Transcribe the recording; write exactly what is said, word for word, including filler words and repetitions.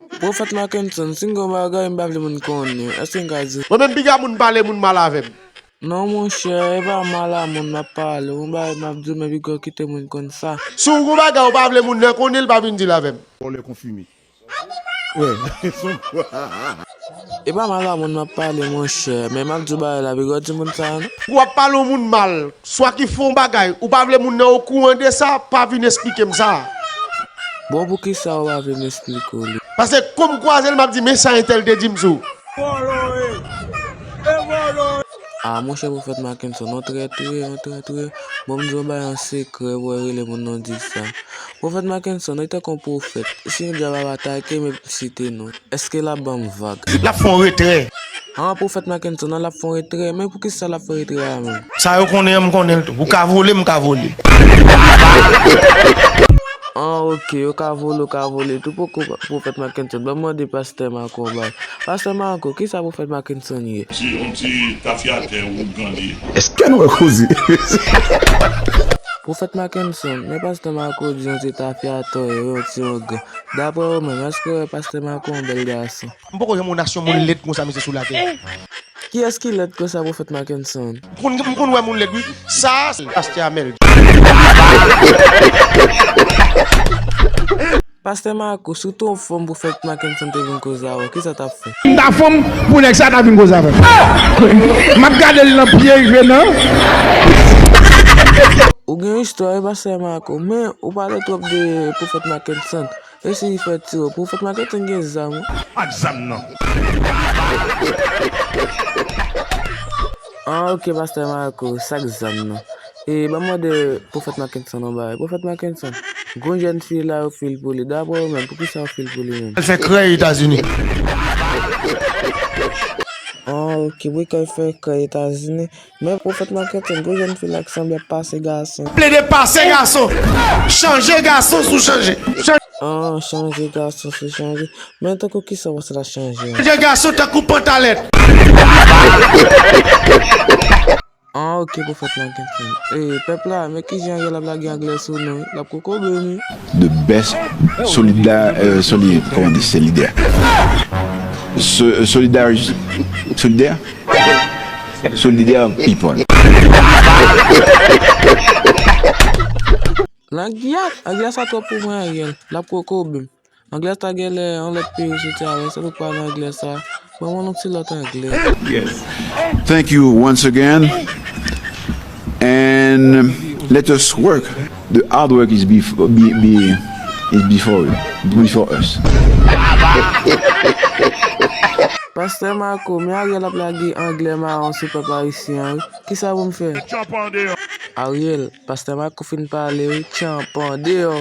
Pwofèt Mackenson, si m gen yon bagay m pa vle moun konnen, èske m ka di? Mwen menm piga moun pale moun mal avè m. Non, monchè, e pa mal a moun m ap pale. Yon bagay m ap di w, men piga w kite moun konn sa. Si w gen yon bagay ou pa vle moun nan konnen l, pa vin di l avè m. Vòlè konfime. Wè, son kwa. E pa mal a moun m ap pale, monchè, men m ap di w bagay la, piga w di moun sa a non. W ap pale yon moun mal, swa ki fè yon bagay, ou pa vle moun nan okouran de sa, pa vin esplike m sa. Bon, poukisa ou pa vle m esplike w li? Paske kou m kwaze l, m ap di, men sa entèl te di m sou. A, monchè Pwofèt Mackenson, yon trèt ou ye, yon trèt ou ye. Bon, m di w yon bagay an sekrè, pou w rele moun nan di sa. Pwofèt Mackenson, li tankou yon pwofèt. Si yon djab ap atake m epi m site non, èske l ap ban m vag? L ap fè yon retrè. An, Pwofèt Mackenson, an, l ap fè yon retrè. Men poukisa l ap fè retrè a menm? Sa yo konnen an, m konnen l tou. Ou ka vole, m ka vole. An, oke, yo ka vole, ou ka vole tou. Poko Pwofèt Mackenson, ban m mande Pastè Marco yon bagay. Pastè Marco, kisa Pwofèt Mackenson ye? Ti, yon ti tafyatè ougan li ye. Èske nou wè koze? Pwofèt Mackenson, men Pastè Marco di yon ti tafyatè, yon ti ougan. Daprè ou menm, èske w wè Pastè Marco yon bèl gason? M poko janm wè yon nasyon moun lèd konsa, mesye, sou latè. Kiyès ki lèd konsa, Pwofèt Mackenson? M konn, m konn wè moun lèd, wi. Sa, se Pastè Amèl. Pastè Marco, si w te yon fanm, Pwofèt Mackenson te vin koze avè w, kisa w t ap fè? M ta fanm pou nèg sa ta vin koze avè m. M ap gade l nan pye rive nan. Ou gen yon istwa, wi, Pastè Marco, men ou pale twòp de Pwofèt Mackenson. Resi fè ti ou. Pwofèt Mackenson gen zam, wi. Ak zam nan. Ah, ok, Pastè Marco, sa k zam nan. E, ban m mande Pwofèt Mackenson yon bagay. Pwofèt Mackenson, gon jèn fi la yo fil pou li. Daprè ou menm, poukisa yo fil pou li menm? L fè krèy Etazini. Ah, ok, wi, kay fè krèy Etazini. Men Pwofèt Mackenson, gon jèn fi la ki sanble ap pase gason. Plede pase gason! Chanje gason sou chanje. Ah, chanje gason sou chanje. Men tankou kisa w panse l ap chanje an? Chanje gason tankou pantalèt. Ah, ok, Pwofèt Mackenson. E, pèp la, men kijan Ariel ap lage anglè sou nou, wi. L ap kokobe nou, wi. The best solida-, euh, soli-, comment on dit, solidaire. So-, euh, solidar-, solidaire? Solidaire people. Anglè a, anglè sa twòp pou mwen, Ariel. L ap kokobe m. Anglè sa genlè yon lòt peyi soti avè l, se pou pale anglè sa. Ban mwen yon ti lòt anglè. Yes. Thank you once again. And let us work. The hard work is bef-, be, be, is before you, before us. Pastè Marco, men Ariel ap lage anglè mawon sou pèp ayisyen an, wi. Kisa pou m fè? Ariel, Pastè Marco fin pale, wi. Tchanpan deyò.